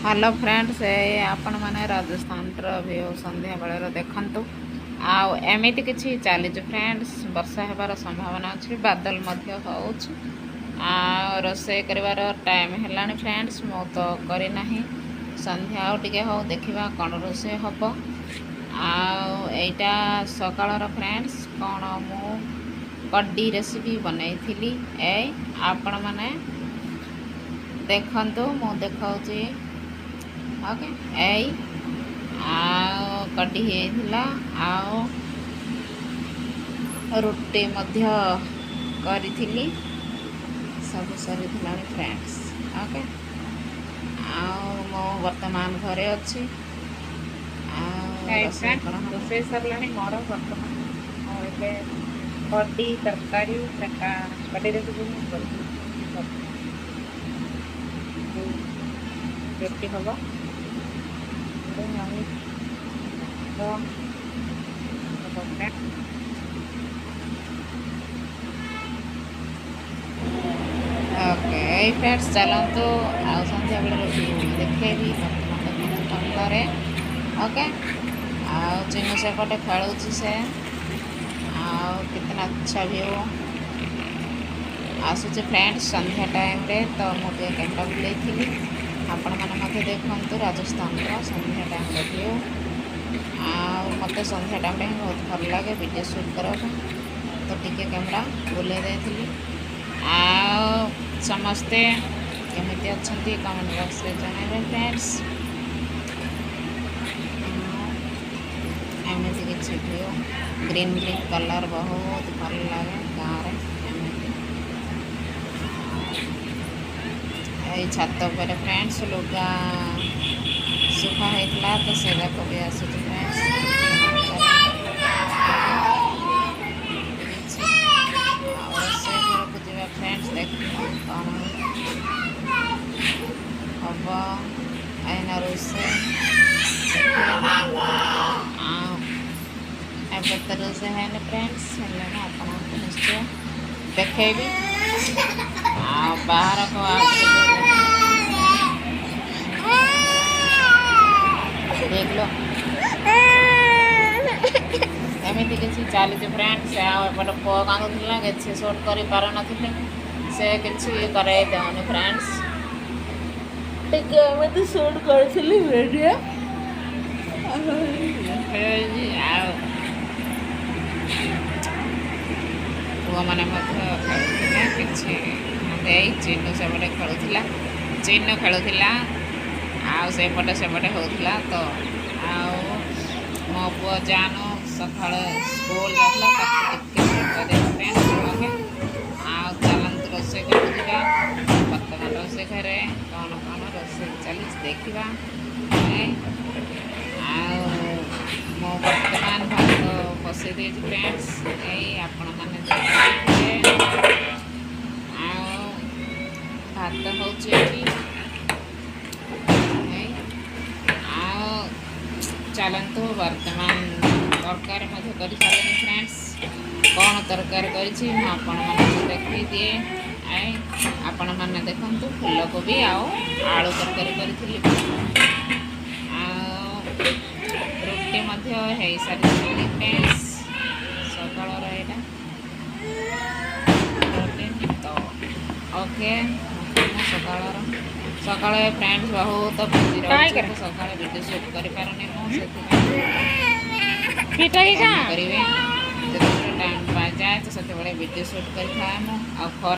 Hello friends, ଆପଣମାନେ ରାଜସ୍ଥାନର view ସନ୍ଧ୍ୟାବେଳର ଦେଖନ୍ତୁ। ଆଉ ଏମିତି କିଛି ଚାଲିଛି ଫ୍ରେଣ୍ଡସ୍। ବର୍ଷା ହେବାର ସମ୍ଭାବନା ଅଛି, ବାଦଲ ମଧ୍ୟ ହେଉଛି। ଆଉ ରୋଷେଇ କରିବାର ଟାଇମ୍ ହେଲାଣି ଫ୍ରେଣ୍ଡସ୍। ମୁଁ ତ କରିନାହିଁ, ସନ୍ଧ୍ୟା ଆଉ ଟିକେ ହଉ, ଦେଖିବା କ'ଣ ରୋଷେଇ ହେବ। ଆଉ ଏଇଟା ସକାଳର ଫ୍ରେଣ୍ଡସ୍, କ'ଣ ମୁଁ କଡି ରେସିପି ବନେଇଥିଲି। ଏଇ ଆପଣମାନେ ଦେଖନ୍ତୁ, ମୁଁ ଦେଖାଉଛି। ଓକେ, ଏଇ ଆଉ କଡି ହେଇଥିଲା ଆଉ ରୁଟି ମଧ୍ୟ କରିଥିଲି। ସବୁ ସରିଥିଲାଣି ଫ୍ରେଣ୍ଡସ୍। ଓକେ, ଆଉ ମୁଁ ବର୍ତ୍ତମାନ ଘରେ ଅଛି। ଆଉ ରୋଷେଇ କ'ଣ ହବ? ରୋଷେଇ ସରିଲାଣି ମୋର। ବର୍ତ୍ତମାନ ମୁଁ ଏବେ କଡି ତରକାରୀ, ସେଟା କଡି ରେସିପି ମୁଁ କରିବି। ରୁଟି ହବ ଆଉ ଭାତ ହବ ଫ୍ରେଣ୍ଡ। ଓକେ, ଏଇ ଫ୍ରେଣ୍ଡସ୍, ଚାଲନ୍ତୁ ଆଉ ସନ୍ଧ୍ୟାବେଳର ଭିଉ ଦେଖେଇବି। ବର୍ତ୍ତମାନ ଦେଖନ୍ତୁ ପନ୍ଦରେ। ଓକେ, ଆଉ ଚିନୁ ସେପଟେ ଖେଳୁଛି ସେ। ଆଉ କେତେ ଆଚ୍ଛା ଭିଉ ଆସୁଛି ଫ୍ରେଣ୍ଡସ୍ ସନ୍ଧ୍ୟା ଟାଇମ୍ରେ। ତ ମୁଁ ଟିକେ କ୍ୟାମେରା ବୁଲେଇଥିଲି। ଆପଣମାନେ ମଧ୍ୟ ଦେଖନ୍ତୁ ରାଜସ୍ଥାନର ସନ୍ଧ୍ୟା ଟାଇମ୍ର ଭିଉ। ଆଉ ମୋତେ ସନ୍ଧ୍ୟା ଟାଇମ୍ରେ ହିଁ ବହୁତ ଭଲ ଲାଗେ ଭିଡ଼ିଓ ସୁଟ୍ କରିବା ପାଇଁ, ତ ଟିକେ କ୍ୟାମେରା ବୁଲେଇ ଦେଇଥିଲି। ଆଉ ସମସ୍ତେ କେମିତି ଅଛନ୍ତି, କମେଣ୍ଟ ବକ୍ସରେ ଜଣାଇବେ ଫ୍ରେଣ୍ଡସ୍। ଏମିତି କିଛି ଭିଉ, ଗ୍ରୀନ୍ ଗ୍ରୀନ୍ କଲର୍ ବହୁତ ଭଲ ଲାଗେ ଗାଁରେ ଏମିତି। ଏଇ ଛାତ ଉପରେ ଫ୍ରେଣ୍ଡସ୍ ଲୁଗା ଶୁଖା ହେଇଥିଲା, ତ ସେଯାକ ବି ଆସୁଛି ଫ୍ରେଣ୍ଡସ୍। କିଛି ଆଉ ରୋଷେଇ ଘରକୁ ଯିବା ଫ୍ରେଣ୍ଡସ୍, ଦେଖିବା କ'ଣ ହବ ଏଇନା ରୋଷେଇ ଦେଖିବା। ଆଉ ଏବେ ତ ରୋଷେଇ ହେଇନି ଫ୍ରେଣ୍ଡସ୍, ହେଲେ ମୁଁ ଆପଣଙ୍କୁ ନିଶ୍ଚୟ ଦେଖେଇବି। ଆଉ ବାହାରକୁ ଆଉ ଟିକେ ଦେଖିଲ, ଏମିତି କିଛି ଚାଲିଛି ଫ୍ରେଣ୍ଡସ୍। ଆଉ ଏପଟେ ପୁଅ କାନ୍ଦୁଥିଲା, କିଛି ସୁଟ୍ କରିପାରୁନଥିଲି। ସେ କିଛି କରେଇ ଦେଉନି ଫ୍ରେଣ୍ଡସ୍। ଟିକେ ଏମିତି ସୁଟ୍ କରିଥିଲି ଭିଡ଼ିଓ। ଆଉ ପୁଅମାନେ ମଧ୍ୟ ଖେଳୁଥିଲେ କିଛି। ଏଇ ଚିନୁ ସେପଟେ ଖେଳୁଥିଲା, ଚିନୁ ଖେଳୁଥିଲା ଆଉ ସେପଟେ ସେପଟେ ହେଉଥିଲା ତ। ଆଉ ମୋ ପୁଅ ଜାନୁ ସକାଳେ ସ୍କୁଲ ଯାଉଥିଲା, ତାକୁ ଟିକେ ସୁଟ୍ କରିଦେଇଛି ଫ୍ରେଣ୍ଡସ୍। ଓକେ, ଆଉ ଚାଲନ୍ତୁ ରୋଷେଇ ଘରକୁ ଯିବା। ବର୍ତ୍ତମାନ ରୋଷେଇ ଘରେ କ'ଣ କ'ଣ ରୋଷେଇ ଚାଲିଛି ଦେଖିବା। ଆଉ ମୁଁ ବର୍ତ୍ତମାନ ଭାତ ବସେଇ ଦେଇଛି ଫ୍ରେଣ୍ଡସ୍। ଏଇ ଆପଣମାନେ ଦେଖିବେ, ଆଉ ଭାତ ହେଉଛି ଏଠି। ଏଇ ଆଉ ଚାଲନ୍ତୁ, ବର୍ତ୍ତମାନ ତରକାରୀ ମଧ୍ୟ କରିସାରିଲେଣି ଫ୍ରେଣ୍ଡସ୍। କ'ଣ ତରକାରୀ କରିଛି ମୁଁ ଆପଣମାନଙ୍କୁ ଦେଖେଇ ଦିଏ। ଏଇ ଆପଣମାନେ ଦେଖନ୍ତୁ, ଫୁଲକୋବି ଆଉ ଆଳୁ ତରକାରୀ କରିଥିଲି। ଆଉ ରୁଟି ମଧ୍ୟ ହେଇସାରିଛି ଫ୍ରେଣ୍ଡସ୍। ସକାଳର ଏଇଟା ରୁଟିନ୍ ତ। ଓକେ, ମୁଁ ସକାଳର ସକାଳେ ଫ୍ରେଣ୍ଡସ୍ ବହୁତ ବିଜି ରହୁଛି, ତ ସକାଳେ ଭିଡ଼ିଓ ସୁଟ୍ କରିପାରୁନି ମୁଁ। ସେଥିପାଇଁ କ୍ଷମା କରିବେ। ଯେତେବେଳେ ଟାଇମ୍ ପାଇଯାଏ ତ ସେତେବେଳେ ଭିଡ଼ିଓ ସୁଟ୍ କରିଥାଏ ମୁଁ। ଆଉ ଖରା